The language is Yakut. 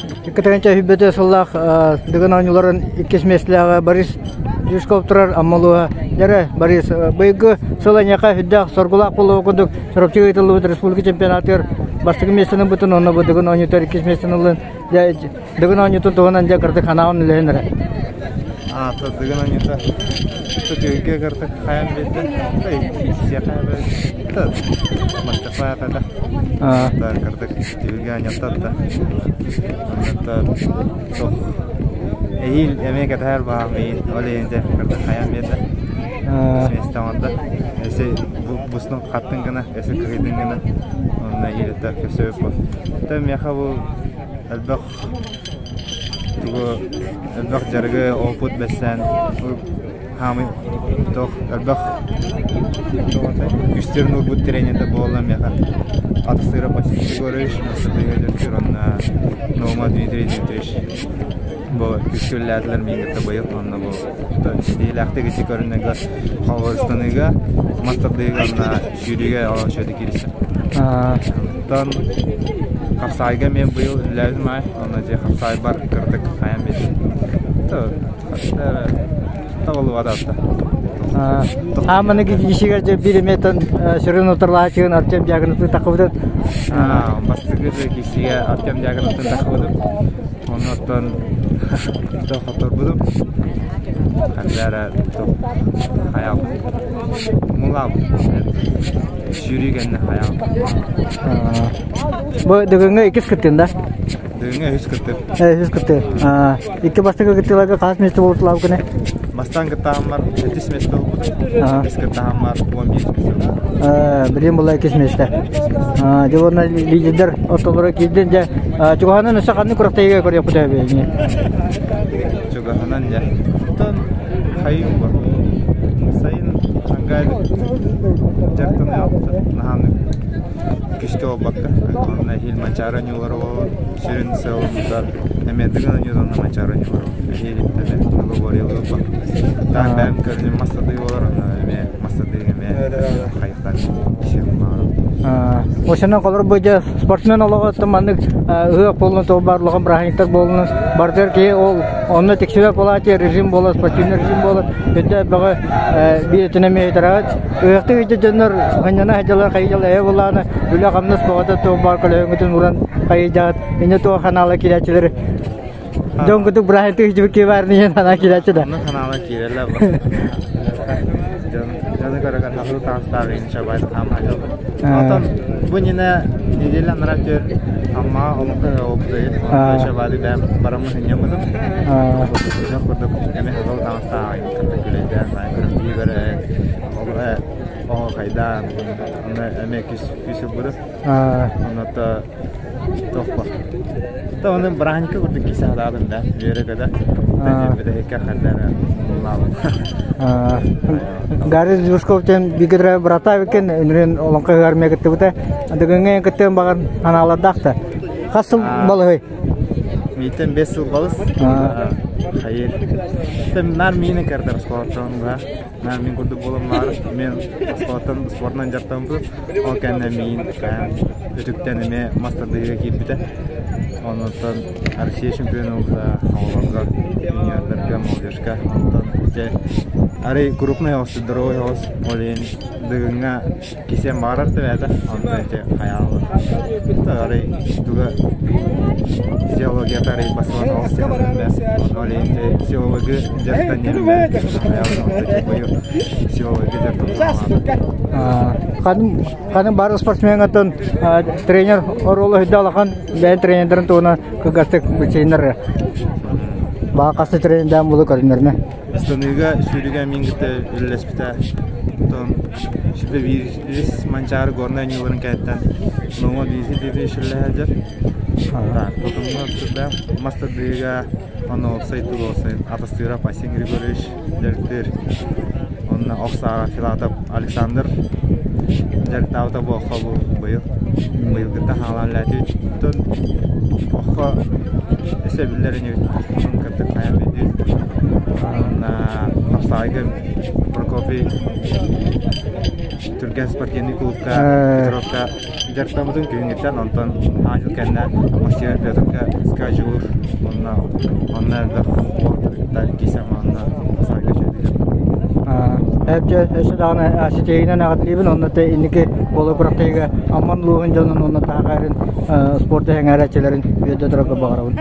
2 сүүрбэтэ сыллаах Дыгын оонньууларын иккис миэстэлээҕэ Борис Жирков турар Аммалуоһа. Дьэрэ, Борис, быйылгы сыл эйиэхэ сүрдээх соргулаах буолуо курдук Чурапчы ыытыллыбыт республика чемпионатыгар бастакы миэстэни ылбытын уонна бу Дыгын оонньуутугар иккис миэстэни ыллын. Дьэ, Дыгын оонньуутун туһунан дьэ кырдык ханаҕын үлэһин эрэ. Аата Дыгын оонньуута Түтүгүгэ кырдык хайан биэрдэ. Сиэхэ Мастафа апата. Кырдык түһүлгэ анньаттатта. Эһиил эмиэ кэтэһэр баҕам эйин ол иһин дьэ кырдык хайан биэрдэ. Сместэ оҥордо. Эсэ буснун хаттын гына, эсэ кыһыйдын гына. Онно иилеттер көсөбүт бу. Та миэхэ бу элбэх тугу элбэх дьарыгы опыт бэссээн хаамый туох элбэх үстэрин уурбут тренердэ буолла миэхэ Атыстыыра Василий Егорович, Мастатыга Дьөркүр уонна Наума Дмитрий Дмитриевич бу күскүллээтилэр миигин кытта быйыл уонна бу ситиһиилээхтик ити көрүннэргэ холборустаныыга мас тардыыга уонна сүүрүүгэ олоччу кииристим. Оттон хапсаайга эмиэ быйыл үлэлээбитим аай онно дьэ хапсаайбар кыратык хайан биэрдим. Ааманы киһигэр дьэ биир эмиэтэн сүрүн утарылааччыгын Артем Дьяконовтын тахыбытын. Бастакы киһигэ Артем Дьяконовтын тахыбытым. Оннуттан хотторбутум. Ханна хайаабыт. Мулаабыт. Сүүрүү кэннэ хайаабыт. Бу бүгүҥҥү иккис кыттыын да? Бүгүҥҥү үһүс кыттыым. Үһүс кыттыы. Икки бастакы кыттыыларга хас миэстэ буолутулаабыккыный? Бастаан кыттааммар 7 миэстэ буолбутум. Иккис кыттааммар 11 миэстэ буолбутум. Билим була иккис миэстэ. Дьэ уонна лидердэр ортолоро киирдин дьэ чугаһынан өссө ханнык күрэхтэһиигэ көрүөхпүт эбиэҥи? Чугаһынан дьэ. Оттон хайым бар. Сайын Шанхай дьарыктаныахпыт. Наһааны күүскэ буолбакка, онно эһиил Манчаары оонньуулара буолар. Сүрүн сыалыммытыгар эмиэ Дыгын оонньуута онно Манчаары оонньуулара эһиил эмиэ договорилыыллар. Таах бэйэм көрүнүм мас тардыы буолар, онно эмиэ мас тардыыга эмиэ хайыхтар киһиэхэ баҕарабын. Осеннан холор бу дьэ спортсмен олоҕо маннык ыһыах буоллун, туох баар улахан бырааһынньыктар буоллун, барытыгар киһи ол онно тиксибэт буолааччы режим буолар, спортивный режим буолар, өйдөө бөҕө биир өттүнэн эмиэ ыытараҕыт. Ыһыахтыы ыйдьа дьоннор сынньана сылдьаллар хайыйдьал эйэ булааны үлэ-хамнас бөҕөтө туох баар көлөһүҥҥүтүн уран хайыйдьаҕыт инньэ туох ханаала киирээччилэри дьон курдук бырааһынтык сылдьыбыт киһи баарын иһин санаа киирээччи да Онно санаала киирэллэр дьон дьону көрө хасыл таҥастаах инчабай хаамаачалар. Оттон бу нина неделя анараа түөр Амма олоҥхо опытыгы Шабады бэм бараммын сынньаммытым. Дьон курдук эми хасыл таҥастаах кытта күлэйдээн күрэхтии көрө оһуохайдаан онно эмиэ күс күс ылбытым. Онно туох То оны бырааһынньыкка курдук кисе сатаатым да үөрэ-көтө бүтэһиккэ ханна эрэ ыллаабыт. Гарри Жужков диэн бииргэ бырата эбиккин үнүрүүн олоҥхо ыһыар эмиэ кыттыбыта. Дыгыҥҥа кыттыан баҕар анаалардаах да. Хас сыл балыһый? Миитен 5 сыл балыс. Хайыр. Наар миини кэрдэр спортон да. Наар мин курдук буолан баар. Мен спортан спортынан дьарыктаммыт. Ол кэннэ миин өтүктэн эмиэ мас тардыһыыга киирбитэ. Онтон Россия чемпиона буолбута оҕолорго, юниордарга, молодежка. Онтон дьэ арый крупный оҕус, здоровый оҕус, ол иһин Дыгыҥҥа кисиэн баҕарар да бэйэтэ, онтон ити хайаалар. Арый туга физиологията арый басылан оҕус диэн Ол иһин силовыгы дьарыктан силовыгы дьарыктан Ханым бары спортсмеҥҥаттан тренер оруола үрдэ улахан бэйэн тренердэрин туһунан кылгастык билсиһиннэр баҕа хас тренердээн булу көрүннэринэ Ыстаныыга, сүүрүүгэ мин кытта үлэлэспитэ. Оттон сүбэ биир Манчаары горнай оонньууларын кэнниттэн Номо бииси биир үлэлэһэ Так, потомҥа турда мас тардыыга онно уопсай тугу уопсай Атастыырап Айсен Григорьевич дьарыктыыр. Онно ох сааҕа Филатов Александр дьарыктаабыта бу оххо бу быйыл. Быйылгыттан хаалаан үлээтибит. Оттон оххо өссө биллэр инибит. Оххотун кырдык хайан билдибит. Уонна хапсаҕайга Прокопий Түргэн спортивный клубка Петровка. Дьарыктаммытым күһүҥҥүттэн, онтон аан дьыл кэннэ Мастер Петрка скажур уонна онно элбэх уолаттары киирсэн онно сарга үчүгэйдик. Эпчэ өссө даҕаны ситиһиинэн эҕэрдэлиибин онно те инники буола күрэхтэһиигэ Амман улууһун дьонун уонна Таһаҕарын спорт эҥээрээччилэрин үөрдэ турарга баҕарабын.